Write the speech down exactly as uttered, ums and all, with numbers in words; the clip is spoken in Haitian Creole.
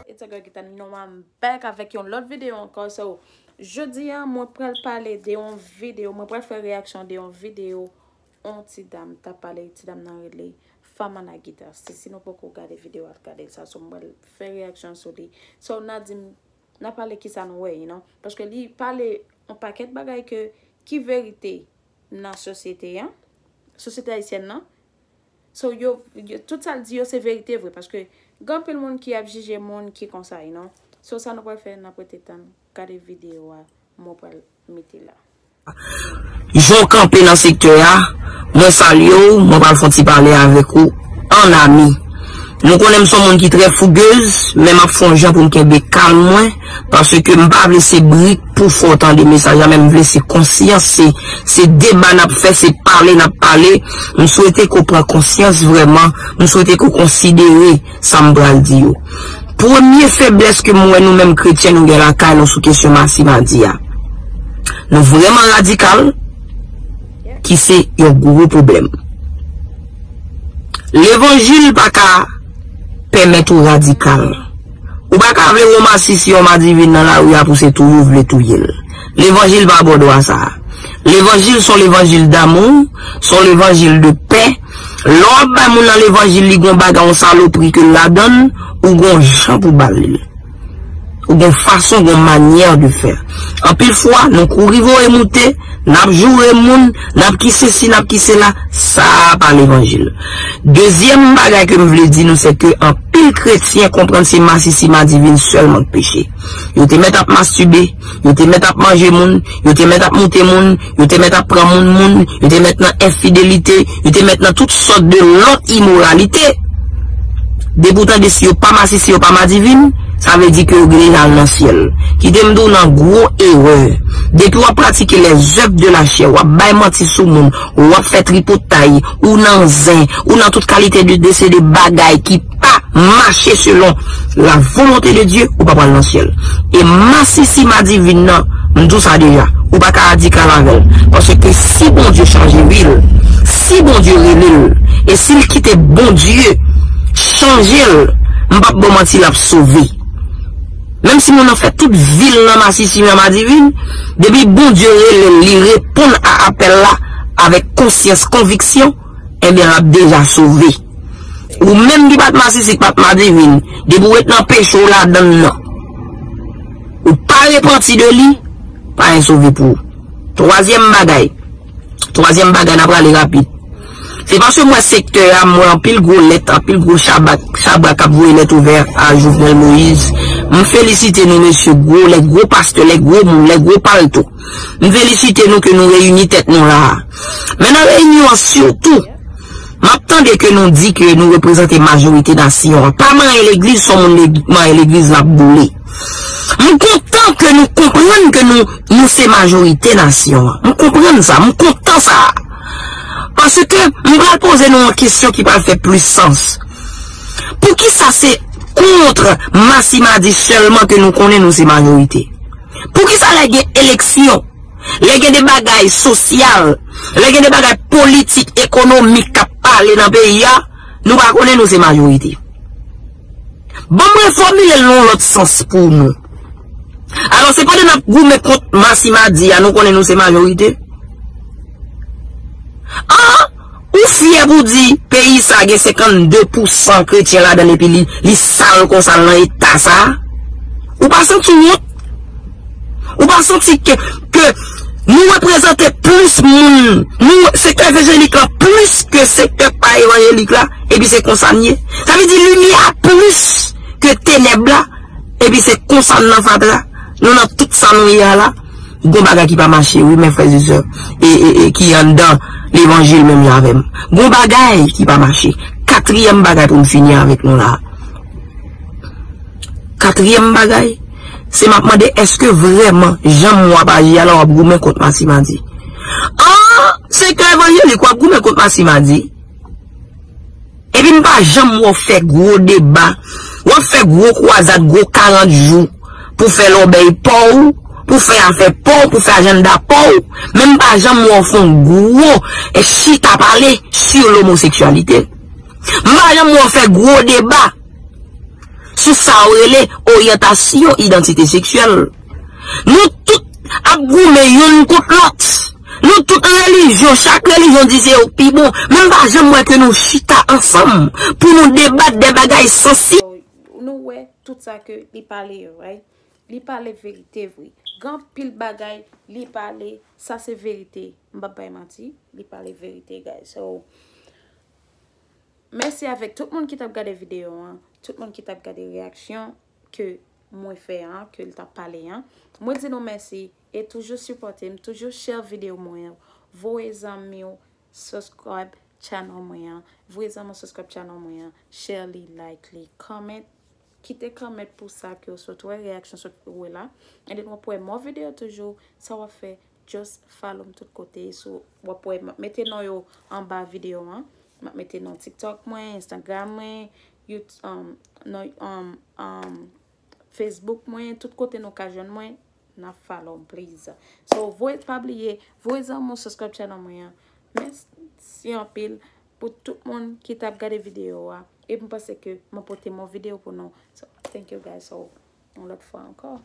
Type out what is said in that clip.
It's a girl Gita Noma, I'm back avèk yon lòt videyo ankò. So, jodi a, mwen pral pale de yon videyo, mwen pral fè reyaksyon de yon videyo yon ti dam t ap pale, ti dam nan rele Famana Gita. Si, si nou poko gade videyo a, gade l sa, so mwen fè reyaksyon sou li. So, n a di m, n a pale kisa nou wè, you know? Paske li pale yon pakèt bagay ke, ki verite nan sosyete an, sosyete ayisyèn nan. So, yo, yo, tout sa l di yo se verite vre, paske gen anpil moun ki ap jije moun ki konsa, you know. So, sa nou pral fè, n ap rete tann, gade videyo a, mwen pral mete la. Jan w kanpe nan sektè a, mwen salye w, mwen pral fè yon ti pale avèk ou an ami. Nou konnen m se yon moun ki trè fougez, men m ap fè yon jan pou m kenbe kalm mwen, paske m pa vle se brik pou fè w tande mesaj la, men m vle se konsyans, se, se deba n ap fè, se pale n ap pale. M swete ke w pran konsyans vrèman, m swete ke w konsidere sa m pral di yo. Premye feblès ke m wè nou menm kretyen nou gen lakay nou sou kesyon Masi Madi a. Nou vrèman radikal, ki se yon gwo pwoblèm. Levanjil pa ka pèmèt ou radikal. Ou pa ka vle wè yon masisi, yon madivin nan lari a pou se touye w vle touye l. Levanjil pa bò dwa sa a. Levanjil se yon levanjil damou, se yon levanjil de pè. Lè w ap bay moun nan levanjil, li gon bagay, yon salopri ke l ladan l, ou gon jan pou ba l li. Ou gen fason, gen manyè de fè. Anpil fwa, nou kouri voye moute, n ap joure moun, n ap ki sesi, n ap ki sela, sa a pa levanjil. Dezyèm bagay ke m vle di nou, se ke anpil kretyen konprann se masisi madivin sèlman k peche. Yo te mèt ap mastibe, yo te mèt ap manje moun, yo te mèt ap moute moun, yo te mèt ap pran moun moun, yo te mèt nan enfidelite, yo te mèt nan tout sòt de lòt imoralite. Depi w tande si yo pa masisi, yo pa madivin, sa vle di ke yo gen deja al nan syèl. Kite m di w nan gwo erè. Depi w ap pratike les œuvres de la chair, w ap bay manti sou moun, w ap fè tripotay, ou nan zen, ou nan tout kalite de, de, se de bagay ki pa mache selon la volonté de Dieu, ou pa pral nan syèl. E masisi madivin nan, m di w sa deja, ou pa ka radikal avè l. Paske si Bondye chanje vi l, si Bondye rele l, e si l kite Bondye chanje l, m p ap ba w manti, l ap sove. Menm si moun nan fè tout vi l nan masisi, nan madivin, depi Bondye rele l, li reponn a apèl la avèk konsyans, konviksyon, ebyen, l ap deja sove. Ou menm ki pa t masisi, ki pa t madivin, depi w ret nan peche w ladan l nan, ou pa repanti de li, pa gen sove pou ou. Twazyèm bagay, twazyèm bagay, n a prale rapid. Se paske m wè sektè a, m wè anpil gwo lèt, anpil gwo chabak, chabrak k ap voye lèt ouvè a Jovenel Moïse. M felisite nou, mesye, gwo, lè gwo pastè, lè gwo moun, lè gwo palto. M felisite nou ke nou reyini tèt nou la a. Men nan reyinyon an sitou, m ap tande ke nou di ke nou reprezante majorite nasyon an. Pa manyen legliz, se yon moun legi-, manyen legliz l ap boule. M kontan ke nou konprann ke nou, nou se majorite nasyon an. M konprann sa, m kontan sa. Paske m pral poze nou yon kesyon ki pral fè plis sans. Poukisa se kont Masi Madi sèlman ke nou konnen nou se majorite? Poukisa lè gen eleksyon, lè gen de bagay sosyal, lè gen de bagay politik, ekonomik k ap pale nan peyi a, nou pa konnen nou se majorite? Ban m refòmile l nan yon lòt sans pou nou. Alò, se pandan n ap goumen kont Masi Madi a, nou konnen nou se majorite? An, ou fyè pou di peyi sa gen senkannde pousan kretyen ladan l epi li, li sal konsa, l nan eta sa a? Ou pa santi w wont? Ou pa santi ke, ke nou reprezante plis moun, nou, sektè evanjelik la plis ke sektè k pa evanjelik la, epi se konsa n ye? Sa vle di limyè a plis ke tenèb la, epi se konsa n nan fatra. Nou nan tout sa nou ye a la, gon bagay ki pa mache, wi, men frè e sè, e, e, e ki anndan levanjil menm jan avè m. Gon bagay ki pa mache. Katriyèm bagay pou m fini avèk nou la. Katriyèm bagay, se m ap mande, èske vrèman, jan m wè w ap aji a la, w ap goumen kont Masi Madi? An, sektè evanjelik, w ap goumen kont Masi Madi? Epi m pa janm wè w fè gwo deba, w ap fè gwo kwazad, gwo karant jou, pou fè lòbèy pa w, pou fè afè pa w, pou fè ajanda pa w, men m pa janm wè w fè yon gwo, e, chita pale sur l'homosexualité. M pa janm wè w fè gwo deba sou sa yo rele oryantasyon idantite seksyèl. Nou tout ap goumen youn kont lòt. Nou tout relijyon, chak relijyon di se yo k pi bon. Men m pa janm wè ke nou chita ansanm pou nou debat de bagay sansib. Nou wè tout sa ke li pale yo, right? Li pale verite vre. Gen anpil bagay li pale, sa se verite. M p ap bay manti, li pale verite, guys. So, mèsi avèk tout moun ki t ap gade videyo an, tout moun ki t ap gade reyaksyon ke mwen fè an, ke l t ap pale an. Mwen di nou mèsi e toujou sipòte m, toujou share videyo mwen an. Voye zanmi w, subscribe channel mwen an. Voye zanmi w subscribe channel mwen an. Share li, like li, comment. Kite comment pou sa ke w sot wè, reyaksyon sot wè la. And then w ap wè mò videyo toujou, sa w ap fè, just follow m tout kote. So, w ap wè, m ap mete non yo anba videyo an. M ap mete non TikTok mwen, Instagram mwen, YouTube, um, non, um, um, Facebook mwen, tout kote nou ka jwenn mwen, n ap follow m, please. So, voye, pa bliye, voye zanmi w subscribe channel mwen an. Mèsi anpil pou tout moun ki t ap gade videyo a. E m panse ke mwen pote mò videyo pou nou. So, thank you guys. So, yon lòt fwa ankò.